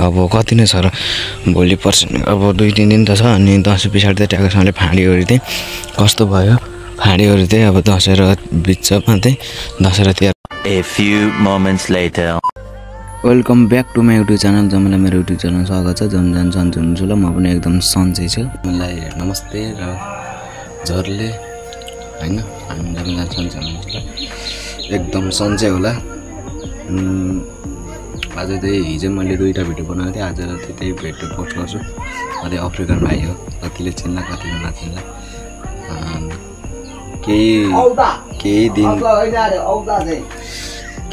अब कति नै छ र भोलि पर्सि अब 2-3 दिन त छ अनि दसैँ पछाडि चाहिँ ट्याक्कसँगले फाँडीहरू चाहिँ कस्तो भयो फाँडीहरू चाहिँ अब दसैँ र बिचमा चाहिँ दसैँ र Tihar A few moments later. Welcome back to my YouTube channel जमलाई मेरो युट्युब च्यानल स्वागत छ जमजान सन्चै हुनुहुन्छ ल म पनि एकदम सन्चै छु मलाई नमस्ते र झरले हैन हामी जमजान सन्चै हुनुहुन्छ ल एकदम सन्चै होला आज चाहिँ हिजो मैले 2टा भिडियो बनाएको थिएँ आज त्यही भिडियो पोस्ट गर्छु अझै अफ्रिकन भाइ हो कतिले चिन्ला कतिले नचिन्ला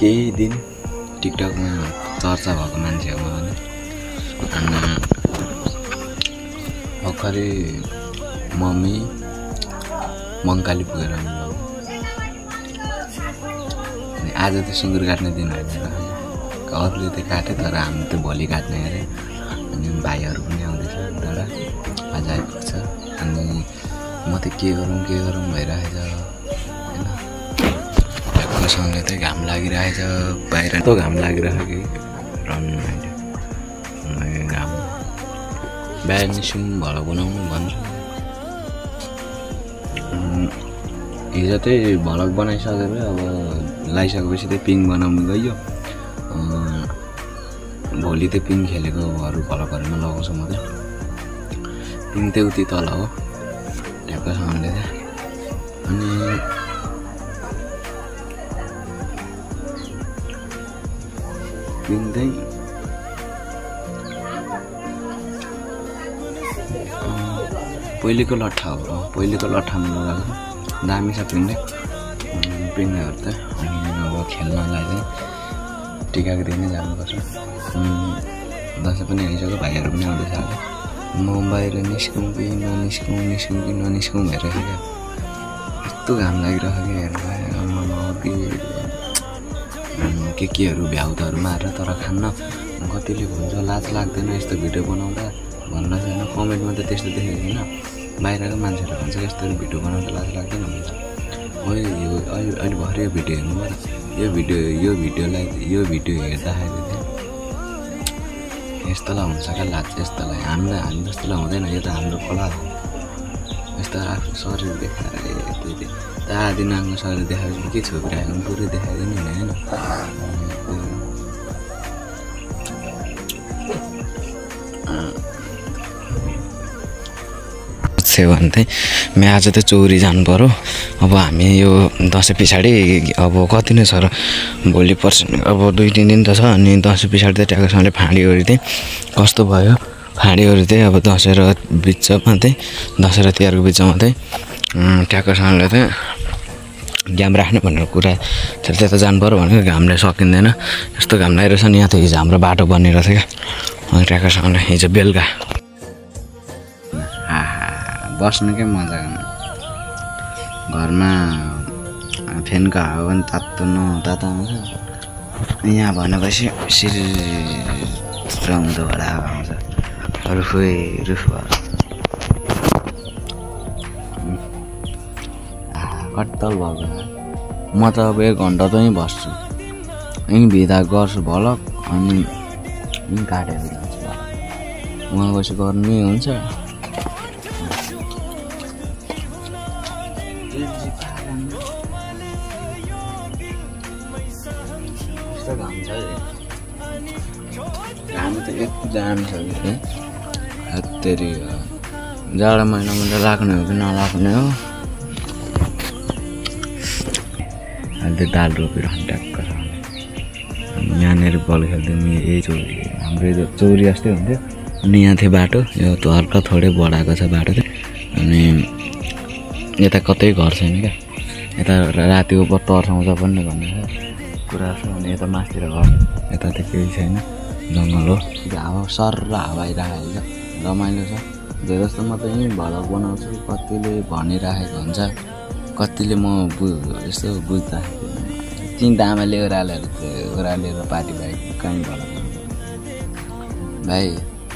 केही दिन टिकटकमा चर्चा भएको मान्छे हो अनि भर्खरै मम्मी मङ्काली पुगेर आउनुभयो अनि आज त सुँगुर काट्ने दिन होइन अरूले त काट्यो तर हामी त भोलि काट्ने अरे अनि भाइहरू पनि आउँदैछ दादा आज आइपुग्छ अनि म त के गरौँ भइरहेछ होइन सँगले चाहिँ घाम लागिरहेछ बाहिर त घाम लागिरहेको कि रन्नु मैले घाम बिहान निस्कौँ भला बनाउनु भन्छु हिजो चाहिँ भलक बनाइसकेर अब लगाइसकेपछि चाहिँ पिङ बनाउनु गयो भोलि चाहिँ पिङ खेलेको अरू भलकहरूमा लगाउँछु म चाहिँ पिङ चाहिँ उति तल हो ढ्याक्कसँगले चाहिँ अनि पिङ चाहिँ पहिलेको लट्ठा हो पहिलेको लट्ठामा लगाएको दामी छ पिङहरू त अनि अब खेल्नलाई चाहिँ टिकाको दिन नै जानुपर्छ दसैँ पनि आइसक्यो भाइहरू पनि आउँदैछ अहिले म बाहिर निस्कौँ कि ननिस्कौँ भइरहेको क्या यस्तो घाम लागिरहेको क्या हेर्नु केहरू भ्याउतहरू मारेर तर खान्न कतिले भन्छ लाज लाग्दैन यस्तो भिडियो बनाउँदा भन्न छैन कमेन्टमा त त्यस्तो देखेको छैन बाहिरको मान्छेहरू भन्छ यस्तो भिडियो बनाउँदा लाज लाग्दैन भन्छ अहिले भर्खर यो भिडियो हेर्नु पर्यो यो भिडियो हेर्दाखेरि चाहिँ यस्तोलाई हुन्छ क्या लाज यस्तोलाई हामी जस्तोलाई हुँदैन यो त हाम्रो कला हो यस्तो आफ्नो शरीर देखाएर त्यहाँदेखि नाङ्गो शरीर देखाएपछि के छोपिरहेको पुरै देखाइदिनु नि होइन भने चाहिँ म आज त चौरी जानु पर्यो अब हामी यो दसैँ पछाडि अब कति नै छ र भोलि पर्सि अब 2-3 दिन त छ अनि दसैँ पछाडि चाहिँ ट्याक्कसँगले फाँडीहरू चाहिँ कस्तो भयो फाँडीहरू चाहिँ अब दसैँ र बिचमा चाहिँ दसैँ र तिहारको बिचमा चाहिँ ट्याक्कसँगले चाहिँ घाम राख्ने भनेर कुरा त्यता जानु पर्यो भनेको घामले सकिँदैन यस्तो घाम लागिरहेछ नि यहाँ त हिजो हाम्रो बाटो बनिरहेको थियो क्या अनि ट्याक्कसँगले हिजो बेलुका बस्नुकै मजा गर्नु घरमा फ्यानको हावा पनि तातो आउँछ यहाँ भनेपछि सिर आउँदो भएर हावा आउँछ रुफ कट्टल भएको म त अब 1 घन्टा चाहिँ बस्छु यहीँ भिदा गर्छु भलक अनि यहीँ काटेर जान्छु उहाँ गएपछि गर्नै हुन्छ घाम त यति दामी छ कि हत्तेरी जाडो महिनामा त लाग्ने हो कि नलाग्ने हो अहिले त दाल रोपिरहनु ट्याक्क छ यहाँनिर बल खेल्थ्यौँ यही चौरी हाम्रो चौरी जस्तै हुन्थ्यो अनि यहाँ थियो बाटो यो हल्का थोरै बढाएको छ बाटो चाहिँ अनि यता कतै घर छैन क्या यता रातिको तर्साउँछ पनि भन्ने कुरा छ अनि यता मासतिर घर यता त केही छैन जङ्गल हो हावा सर र हावा आइरहेको छ रमाइलो छ धेरै जस्तो म त यहीँ भलक बनाउँछु कतिले भनिराखेको हुन्छ कतिले म यस्तो बुझ्दाखेरि तिन आमाले ओह्रालेर पार्टी भाइ कहीँ भलक भाइ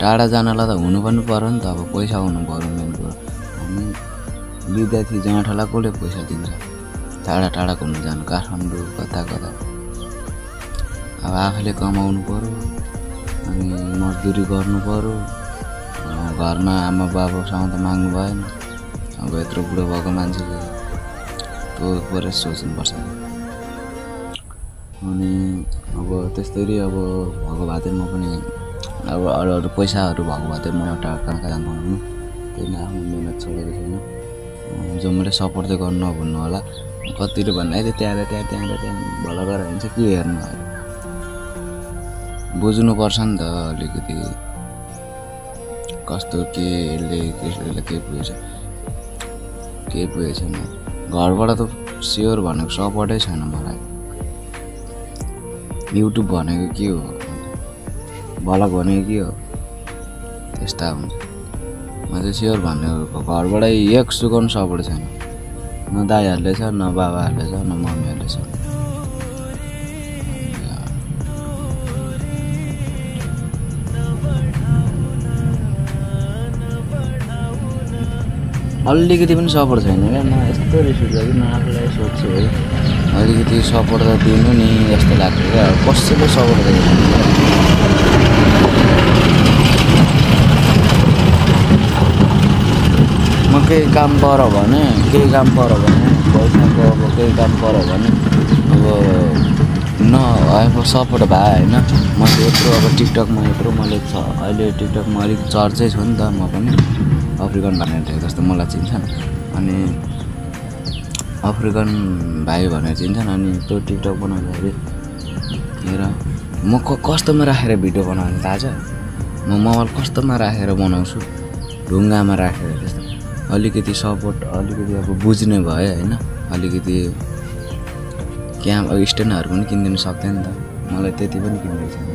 टाढा जानलाई त हुनु पनि पऱ्यो नि त अब पैसा हुनु पऱ्यो मेन कुरो हामी विद्यार्थी जाँठालाई कसले पैसा दिन्छ टाढा घुम्नु जानु काठमाडौँ कता अब आफूले कमाउनु पऱ्यो अनि मजदुरी गर्नु पर्यो घरमा आमा बाबासँग त माग्नु भएन अब यत्रो बुढो भएको मान्छेले त्यो पुरै सोच्नुपर्छ अनि अब त्यस्तरी अब भएको भए म पनि अब अरू पैसाहरू भएको भए म एउटा कहाँ कहाँ जानु त्यही नै आफ्नो मिहिनेत छोडेको छैन जो मैले सपोर्ट चाहिँ गर्नु नभन्नु होला कतिले भन्दा त्यहाँ भल गरेर हुन्छ के हेर्नु बुझ्नुपर्छ नि त अलिकति कस्तो केले केही पुगेको छैन घरबाट त स्योर भनेको सपोर्टै छैन मलाई युट्युब भनेको के हो भलक भनेको के हो त्यस्ता हुन्छ म चाहिँ स्योर भनेको घरबाट एक सुकाउनु सपोर्ट छैन न दाइहरूले छ न बाबाहरूले छ न मम्मीहरूले छ अलिकति पनि सपोर्ट छैन क्या म यस्तो रिस उठ्छ कि म आफूलाई सोध्छु है अलिकति सपोर्ट त दिनु नि जस्तो लाग्छ क्या कसैले सपोर्ट दिँदैन म केही काम पऱ्यो भने पैसाको अब केही काम पऱ्यो भने अब सपोर्ट भए होइन मैले यत्रो अब टिकटकमा यत्रो मैले अहिले टिकटकमा अलिक चर्चै छु नि त म पनि अफ्रिकन भनेर जस्तो मलाई चिन्छन् अनि अफ्रिकन भाइ भनेर चिन्छन् अनि त्यो टिकटक बनाउँदाखेरि हेर म कस्तोमा राखेर भिडियो बनाउने थाहा छ म मोबाइल कस्तोमा राखेर बनाउँछु ढुङ्गामा राखेर त्यस्तो अलिकति सपोर्ट अलिकति अब बुझ्ने भयो होइन अलिकति स्ट्यान्डहरू पनि किनिदिनु सक्दैन नि त मलाई त्यति पनि किन्दै छैन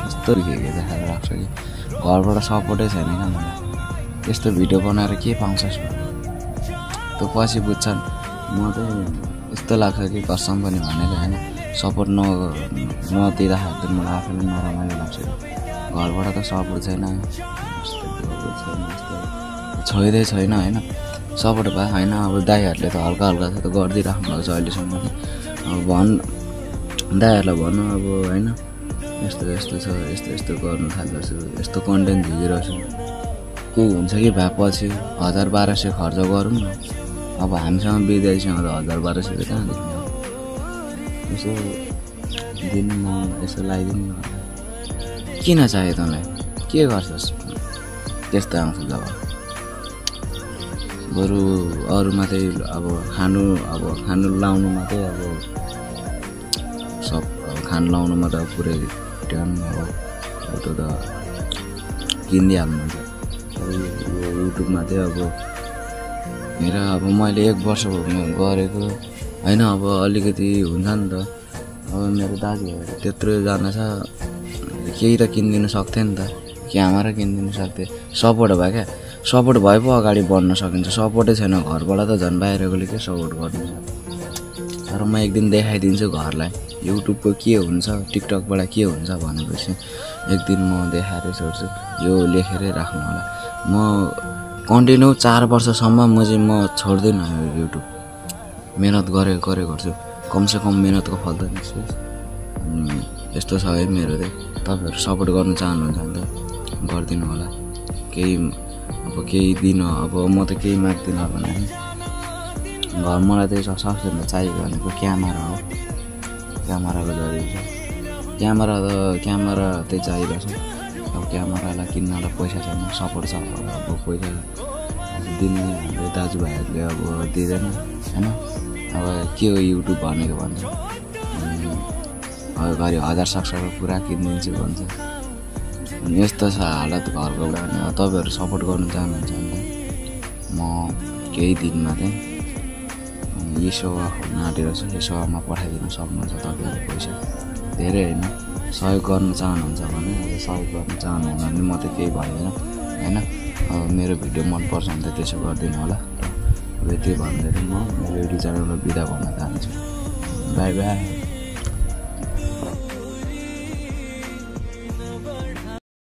यस्तो देखाएर राख्छ कि घरबाट सपोर्टै छैन क्या मलाई यस्तो भिडियो बनाएर के पाउँछस् त्यो पछि बुझ्छन् म त यस्तो लाग्छ कि कसम पनि भनेको होइन सपोर्ट नदिँदाखेरि त मलाई आफूले नरमाइलो लाग्छ घरबाट त सपोर्ट छैन छोइदै छैन होइन सपोर्ट भए होइन अब दाइहरूले त हल्का हल्का त गरिदिइराख्नु भएको छ अहिलेसम्म अब दाइहरूलाई भन्नु अब होइन यस्तो छ यस्तो गर्नु थाल्दैछु यस्तो कन्टेन्ट झिकिरहेको छु केही हुन्छ कि भए पछि 1000-1200 खर्च गरौँ न अब हामीसँग विदेशीसँग त 1000-1200 कहाँ देख्ने यसो दिनमा यसो लगाइदिनु न किन चाहियो तँलाई के गर्छस् त्यस्तो आउँछ जब बरु अरू मात्रै अब खानु लाउनु मात्रै अब सब खानु लाउनु मात्रै पुरै टाइम अब त्यो त किनिदिइहाल्नुहुन्छ युट्युबमा चाहिँ अब मेरो अब मैले 1 वर्ष गरेको होइन अब अलिकति हुन्छ नि त अब मेरो दाजुहरू त्यत्रो जाना छ केही त किनिदिनु सक्थ्यो नि त क्यामेरा किनिदिनु सक्थ्यो सपोर्ट भयो क्या सपोर्ट भए पो अगाडि बढ्न सकिन्छ सपोर्टै छैन घरबाट त झन् बाहिरकोले के सपोर्ट गर्नु तर म एक दिन देखाइदिन्छु घरलाई युट्युबको के हुन्छ टिकटकबाट के हुन्छ भनेपछि एक दिन म देखाएर छोड्छु यो लेखेरै राख्नु होला म कन्टिन्यू 4 वर्षसम्म म छोड्दिनँ युट्युब मेहनत गरे गर्छु कमसेकम मेहनतको फल त निस्क्छ यस्तो छ है मेरो चाहिँ तपाईँहरू सपोर्ट गर्न चाहनुहुन्छ भने त गरिदिनु होला केही दिन अब म त केही माग्दिनँ भने घर मलाई चाहिँ सबसे चाहिएको भनेको क्यामेरा हो क्यामेराको जरुरी छ क्यामेरा चाहिँ चाहिरहेछ अब क्यामेरालाई किन्नलाई पैसा छैन सपोर्ट छ अब पैसा दिने हाम्रो दाजुभाइहरूले अब दिँदैन होइन अब के हो युट्युब भनेको भन्छ अब घरि 1000 सब्सक्राइबर पुरा किनिदिन्छु भन्छ अनि यस्तो छ हालत घरको भने तपाईँहरू सपोर्ट गर्नु चाहनुहुन्छ भने म केही दिनमा चाहिँ यसोवा नाटेर यसोवामा पठाइदिनु सक्नुहुन्छ तपाईँहरू पैसा धेरै होइन सहयोग गर्न चाहनुहुन्छ भने अब सहयोग गर्न चाहनुहुन्छ भने म त केही भन्दैन होइन अब मेरो भिडियो मनपर्छ भने त त्यसो गरिदिनु होला अब यति भन्दै म मेरो युट्युब च्यानलमा बिदा भन्न चाहन्छु बाई बाई